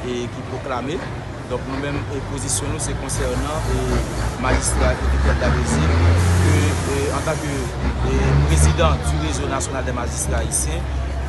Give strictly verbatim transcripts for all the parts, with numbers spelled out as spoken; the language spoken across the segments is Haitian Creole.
e ki pwoklame. Donk nou menm, e pozisyon nou se konsènan, e majistra Epitel Dabrésil, ke, e antanke, e prezidan du Réseau National des Magistrats Haïtiens,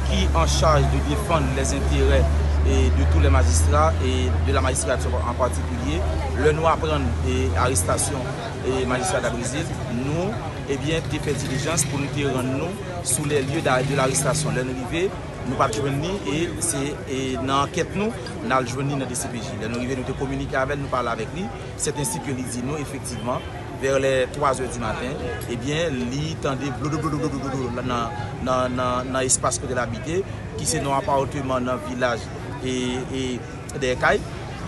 ki an chaj de défendre les intérêts, e de tous les magistrats et de la magistrature en particulier. Lè nou aprann, e arestasyon, e majistra Dabrésil, nou, ebyen, te fè dilijans pou nou te rann nou sou les lieux d'a- de l'arrestation. Lè nou rive, nou pa t jwenn li, e se, e nan ankèt nou, n al jwenn li nan D C P J. Lè nou rive, nou te kominike avè l, nou pale avèk li. C'est ainsi que li di nou, efektivman, vers les trois heures du matin, ebyen, li tande blodo, blodo, blodo, blodo nan, nan, nan, nan espas kote l abite, ki se nan yon apartman nan vilaj, e, e dèyè kay.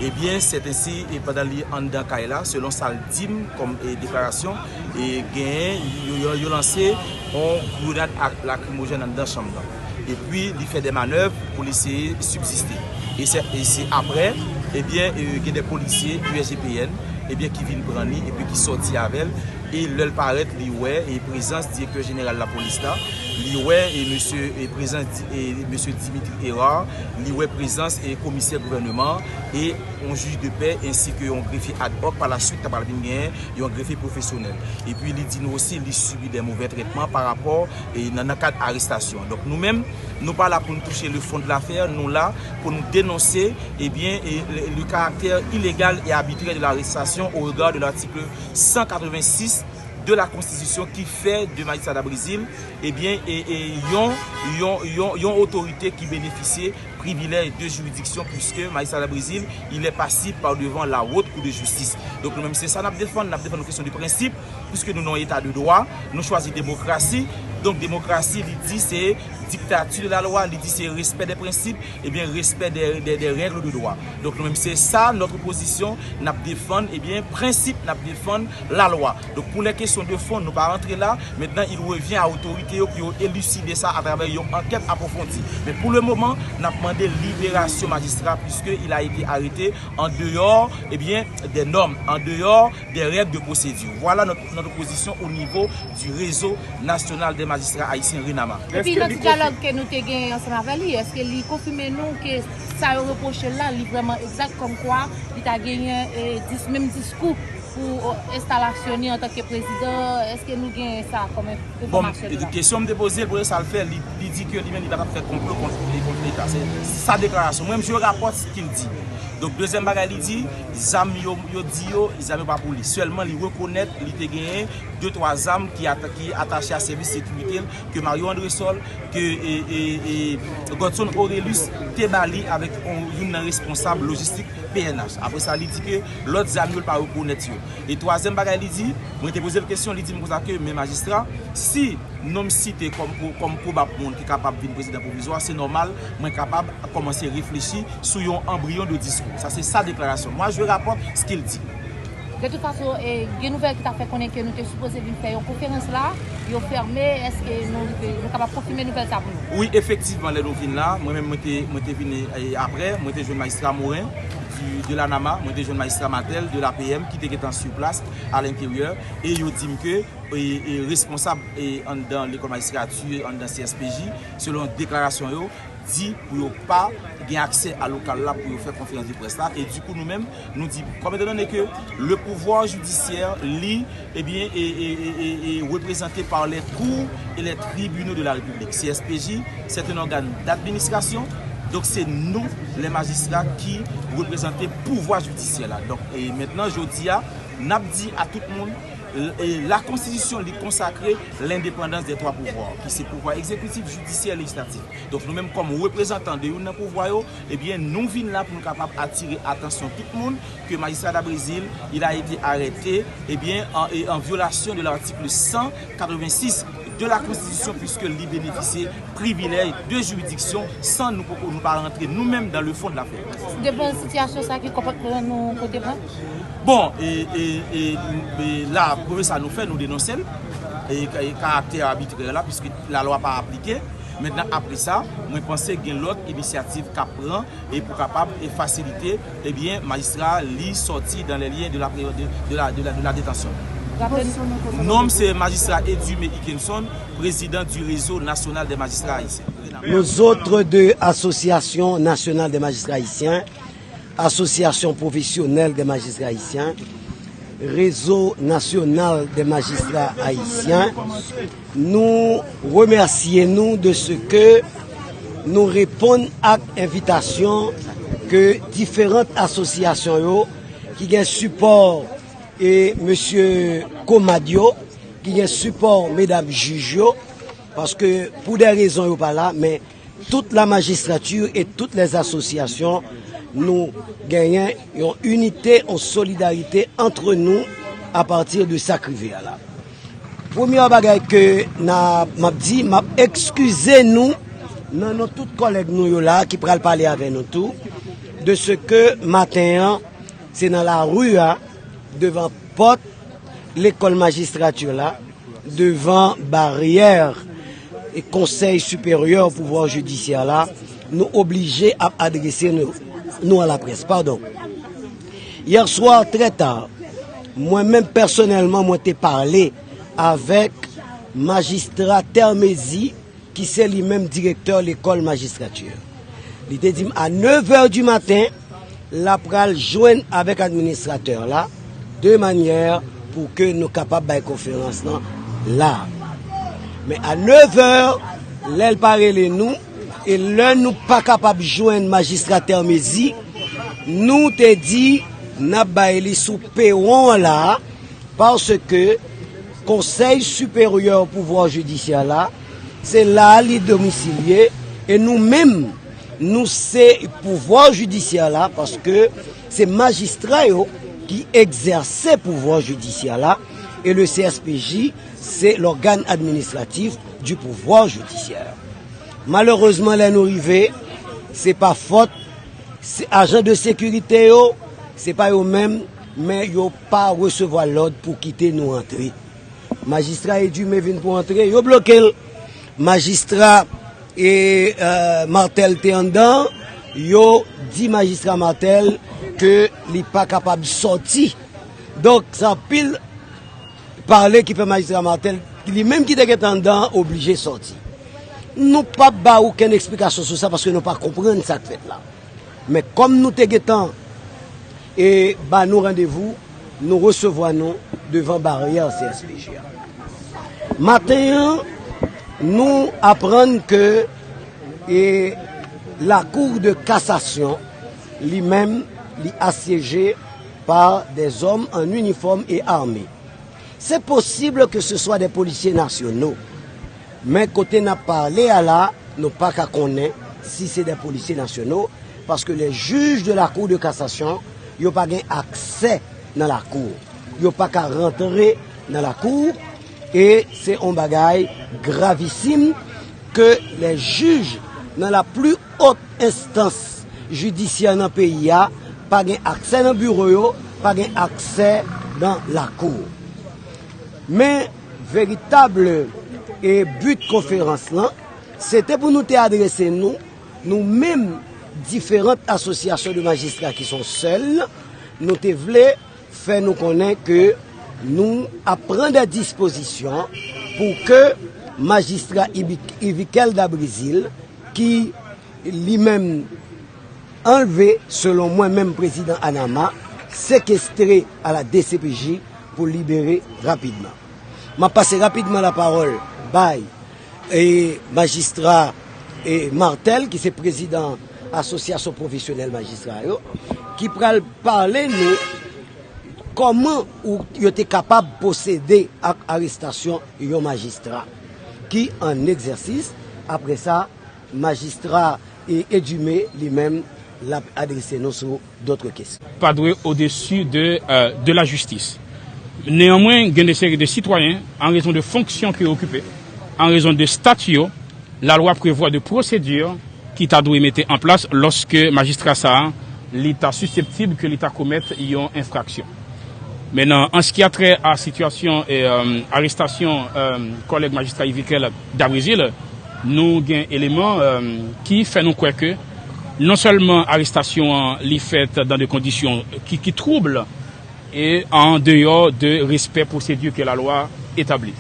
Ebyen, c'est ainsi, e pandan li anndan kay la, selon sa l di m kòm, e deklarasyon, e genyen, yo, yo, yo lanse yon grenad ak lakrimojèn anndan chanm nan. Epi, li fè de manèv pou l eseye sibziste. E se, e se apre, ebyen, e gen de polisye U S G P N, ebyen, ki vin pran li, epi ki sòti avè l. E lè l parèt, li wè, e prezans direktè jeneral lapolis la, li wè, e mesye, e prezans di- e mesye Dimitri Hérard, li wè prezans, e komisè gouvènman, e yon jij de pè, ensi ke yon grefye ad hoc. Pa la swit, ta pral vin genyen yon grefye pwofesyonèl. Epi li di nou osi, li sibi de move trètman pa rapò, e nan, nan kad arestasyon. Donk nou menm, nou pa la pou nou touche le fond de l'affaire, nou la pou nou denonse, ebyen, e le, le caractère illégal et arbitraire de l'arrestation au regard de l'article cent quatre-vingt-six de la Constitution, ki fè de majistra Dabrésil, ebyen, e, e yon, yon, yon, yon otorite ki benefisye privilèj de jiridiksyon, puisque majistra Dabrésil, il est passible par devant la Haute Cour de Justice. Donk nou menm, se sa n ap defann, n ap defann yon kesyon de prensip, puisque nou nan yon eta de dwa, nou chwazi demokrasi. Donk demokrasi, li di se diktati de la lwa, li di se respè de prensip, ebyen, respè de, de, de règles de droit. Donk nou menm, se sa notre position, n ap defann, ebyen, prensip, n ap defann lalwa. Donk pou les questions de fond, nou pa rantre la. Maintenant, il revient à otorite yo pou yo eliside sa atravè yon ankèt apwofondi. Men pou le moman, n ap mande liberasyon majistra, puisque il a été arrêté en dehors, ebyen, des normes, en dehors des règles de procédure. Voilà notre, notre position au niveau du Réseau National des Magistrats Haïtiens, RENAMA. Epi nan ti dyalòg ke nou te gen ansanm avè li, èske li konfime nou ke sa yo repwoche l la, li vrèman egzak, kòmkwa li ta genyen, e, dis, menm diskou pou, o, enstalasyon li antanke prezidan? Èske nou gen sa kòm en- Bon, enfòmasyon de la? Kesyon m te poze l, pou sa l fè, li, li di ke li menm li pa t ap fè konplo kont, kont Leta. Se sa deklarasyon. Mwen, je rapporte ce qu'il dit. Donk, dezyèm bagay li di, zam yo, yo di yo, zam yo pa pou li. Sèlman, li rekonèt li te genyen de twa zam ki, ata, ki atache a sèvis sekirite l, ke Mario Andrésol, ke, e, e, e, Godson Orélus te ba li avèk on, youn nan responsab lojistik P N H. Apre sa, li di ke lòt zam yo, l pa rekonèt yo. E twazyèm bagay li di, mwen te poze l kesyon, li di m konsa ke, men majistra, si non m site kòm, kòm pwobab moun ki kapab vin prezidan pwovizwa, se nòmal, mwen kapab kòmanse reflechi sou yon anbriyon de diskou. Sa se sa deklarasyon. Moi, je rapporte ce qu'il dit. De tout fason, e, gen nouvèl ki ta fè konnen ke nou te sipoze vin fè yon konferans la, yo fèmen. Èske nou rive, nou kapab konfime nouvèl sa pou nou? Wi, efektivman, lè nou vin la, mwen menm, mwen te, mwen te vin, e, apre, mwen te jwenn majistra Morin, du, de la nama, mwen te jwenn majistra Martel, de la P M, ki te gentan sur place, à l'intérieur, e yo di m ke, e, e, responsab, e, anndan lekòl majistrati, anndan C S P J, selon deklarasyon yo, di pou yo pa gen aksè a lokal la pou yo fè konferans de près la. E dikou, nou menm, nou di, kòm etandone ke le pouvoir judiciaire, li, ebyen, e, e, e, e, e reprezante par les cours et les tribunaux de la République. C S P J, c'est un organe d'administration. Donk, se nou, les magistrats, ki reprezante pouvwa jidisyè la. Donk, e mentnan, jodi a, n ap di a tout moun, e, lakonstitisyon, li konsakre lendepandans dè twa pouvwa, ki se pouvwa egzekitif, jidisyè, lejislatif. Donk, nou menm, kòm reprezantan de youn nan pouvwa yo, ebyen, nou vin la pou nou kapab atire atansyon tout moun ke majistra Dabrésil, il a été arrêté, ebyen, en, en violation de l'article cent quatre-vingt-six de la Constitution, puisque li benefisye privilèj de jiridiksyon san nou poko, nou pa rantre nou menm dans le fond de l'affaire. Devan sitiyasyon sa, ki konpòtman nou konte pran? Bon, e, e, e, e la, premye sa nou fè, nou denonse l. E, e karaktè abitrè la, puisque lalwa pa aplike. Mentnan, apre sa, mwen panse gen lòt inisyativ k ap pran e pou kapab e fasilite, ebyen, majistra li sòti dans les liens de la, de, de la, de la, de la détention. Non m se majistra Edumé Ikenson, président du Réseau National des Magistrats Haïtiens. Nous autres de Association Nationale des Magistrats Haïtiens, Association Professionnelle des Magistrats Haïtiens, Réseau National des Magistrats Haïtiens, nou remèsye nou de ce que nou reponn ak envitasyon ke diferan asosyasyon yo ki gen sipò e mesye Komad yo, ki gen sipò medam jij yo, paske pou de rezon yo pa la, men tout la magistrature et toutes les associations, nou genyen yon inite, yon solidarite entre nous à partir de sa k rive a la. Premye bagay ke na, m ap di, m ap ekskize nou nan non tout kòlèg nou yo la ki pral pale avè nou tou, de ce que maten an, se nan lari a, devan pòt lekòl majistrati la, devan baryè e Conseil Supérieur au Pouvoir Judiciaire la, nou oblije ap adrese nou, nou a laprès. Padon. Yè swa, trè ta, mwen menm pèsonèlman, mwen te pale avèk majistra Termezy, ki se li menm direktè lekòl majistrati. Li te di m a nev è di maten, l ap pral jwenn avèk administratè la, de manyè pou ke nou kapab bay konferans lan la. Men a nev è, lè l pa rele nou, e lè nou pa kapab jwenn majistra Termezy, nou te di n ap bay li sou pewon an la, paske Conseil Supérieur au Pouvoir Judiciaire la, se la li domisilye, e nou menm, nou se pouvwa jidisyè la, paske se majistra yo ki egzèse pouvwa jidisyè la, e le C S P J, se l'organe administratif du pouvoir judiciaire. Malerezman, lè nou rive, se pa fòt se ajan de sekirite yo, se pa yo menm, men yo pa resevwa lòd pou kite nou antre. Majistra Edume vin pou antre, yo bloke l. Majistra e, e, Martel te anndan, yo di majistra Martel ke li pa kapab sòti. Donk, se anpil pale ki fè majistra Martel, li menm ki te gentan anndan an, oblije sòti. Nou p ap ba okenn eksplikasyon sou sa paske nou pa konprann sa k fèt la. Men kòm nou te gentan e ba nou randevou, nou resevwa nou devan baryè C S P J a. Maten an, nou aprann ke e la Cour de cassation, li menm, li asyeje par des hommes en uniforme et armés. C'est possible que ce soit des policiers nationaux. Men kote n ap pale a la, nou pa ka konnen si se de polisye nasyono, paske les juges de la Cour de cassation, yo pa gen aksè nan lakou. Yo pa ka rantre nan lakou, e se yon bagay gravisim ke les juges nan la plus haute instance jidisyè nan peyi a pa gen aksè nan biwo yo, pa gen aksè nan lakou. Men veritab e but konferans lan, se te pou nou te adrese nou, nou menm diferan asosyasyon de majistra ki se yon sèl, nou te vle fè nou konnen ke nou ap pran de dispozisyon pou ke majistra Ibi-, Ivikel Dabrizil, ki li menm anlve, selon mwen menm prezidan ANAMA, sekestre a la D C P J pou libere rapidman. M ap pase rapidman lapawòl bay e majistra e Martel, ki se prezidan Asosyasyon Pwofesyonèl Majistra yo, ki pral pale nou kòman ou yo te kapab pwosede ak arestasyon yon majistra ki an egzèsis. Apre sa, majistra e Edume li menm l ap adrese nou sou dòt kesyon. Pas dwe au-dessus de, euh, de la justice. Néanmoins, gen de seri de sitwayen, an rezon de fonksyon ke yo okipe, an rezon de stati yo, lalwa prevwa de pwosedi ki ta dwe mete an plas lòske majistra sa a, li ta siseptib ke li ta komèt yon enfraksyon. Men nan, an ce qui a trait à situation e, euh, arestasyon, euh, kòlèg majistra Ivikel Dabrizil, nou gen eleman, euh, ki fè nou kwè ke non sèlman arestasyon an li fèt dans des conditions ki, ki troubles, e an deyò de respè pwosedi ke lalwa etabli.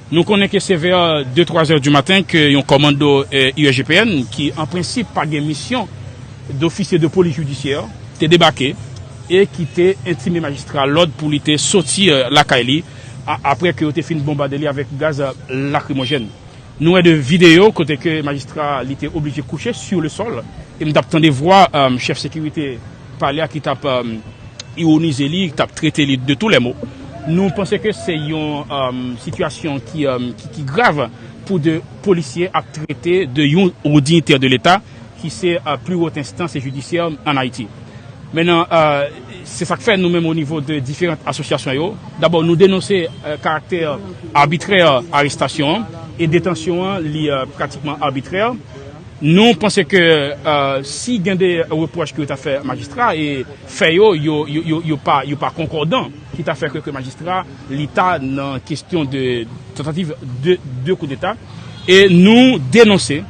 Nou konnen ke se vè de twa zè di maten ke yon kòmando, eh, I G P N, ki an prensip pa gen misyon dofisye de polis jidisyè, te debake e ki te entime majistra lòd pou li te soti, eh, lakay li a- apre ke yo te fin bonbade li avèk gaz, eh, lakrimojèn. Nou wè de videyo kote ke majistra li te oblije kouche sur le sol e m t ap tande vwa, eh, chèf sekirite palè a ki t ap, eh, ironize li, ki t ap trete li de tous les maux. Nou panse ke se yon, eh, sitiyasyon ki, eh, ki, ki grav pou de polisye ap trete de yon wo dignitè de Leta ki se, eh, pli wot enstans jidisyè ann Ayiti. Mentnan, eh, se sa k fè nou menm o nivo de diferan asosyasyon yo, dabò nou denonse, eh, karaktè abitrè arestasyon an e detansyon an, li, eh, pratikman abitrè. Nou panse ke, eh, si gen de repwòch ke yo ta fè majistra e fè yo, yo, yo, yo, yo pa, yo pa konkòdan, ki ta fè ke, ke majistra li ta nan kesyon de tantativ de, de koudeta. E nou denonse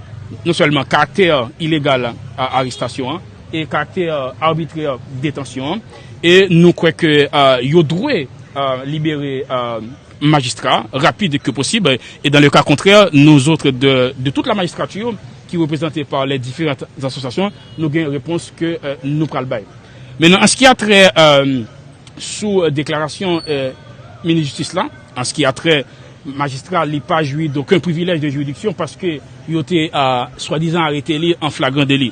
non sèlman karaktè ilegal a arestasyon an e karaktè abitrè detansyon an. E nou kwè ke, eh, yo dwe, eh, libere, eh, majistra rapid ke posib. E dans le cas contraire, nous autres de, de toute la magistrature, ki reprezante pa les différentes associations, nou gen repons ke, eh, nou pral bay. Mentnan, an ce qui a trait, eh, sou deklarasyon, eh, minis jistis la, an ce qui a trait majistra, li pa jwi d'aucun privilège de juridiction paske yo te, eh, swadizan arete li an flagran deli.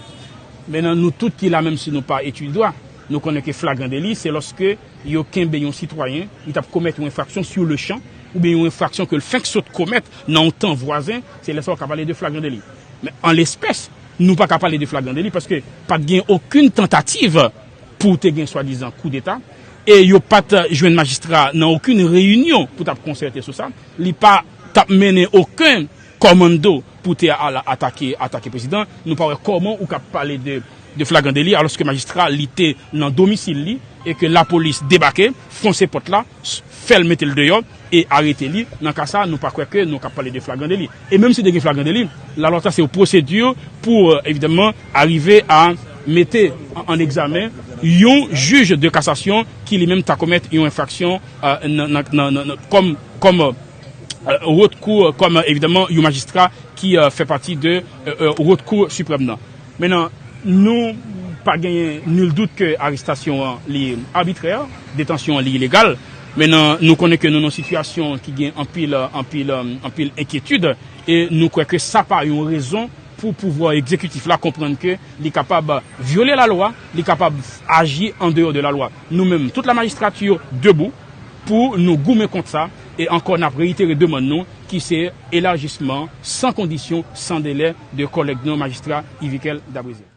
Mentnan, nou tout ki la, menm si nou pa etidye dwa, nou konnen ke flagran deli, se lòske yo kenbe yon sitwayen, li t ap komèt yon enfraksyon sur le champ, oubyen yon enfraksyon ke l fenk sot komèt nan yon tan vwazen, se lè sa w ka pale de flagran deli. Men an lespès, nou pa ka pale de flagran deli paske pa t gen okenn tantativ pou te gen swadizan koudeta, e yo pa t jwenn majistra nan okenn reyinyon pou t ap konsète sou sa. Li pa t ap mennen okenn kòmando pou te al atake, atake prezidan. Nou pa wè kòman ou ka pale de, de flagran deli, alòske majistra, li te nan domisil li, e ke lapolis debake, fonse pòt la, s- fè l mete l deyò, e arete li. Nan ka sa, nou pa kwè ke nou ka pale de flagran deli. E menm si te gen flagran deli, lalwa sa se yon pwosedi pou, eh, evidaman, arive a mete an, an egzamen yon jij de kasasyon ki li menm ta komèt yon enfraksyon, eh, nan, nan, nan, nan, nan, kòm, kòm, eh, wot kou, kòm, eh, evidaman, yon majistra ki, eh, fè pati de, eh, eh, wot kou siprèm nan. Mentnan, nou pa genyen nil dout ke arestasyon an li abitrè, detansyon an li ilegal. Mentnan, nou konnen ke nou nan yon sitiyasyon ki gen anpil, anpil, anpil enkyetid, e nou kwè ke sa pa yon rezon pou pouvwa egzekitif la konprann ke li kapab vyole lalwa, li kapab aji an deyò de lalwa. Nou menm, tout la majistrati debou pou nou goumen kont sa, e ankò n ap reyitere demann nou ki se elajisman san kondisyon, san delè de kòlèg nou majistra Yvikel Dabrezier.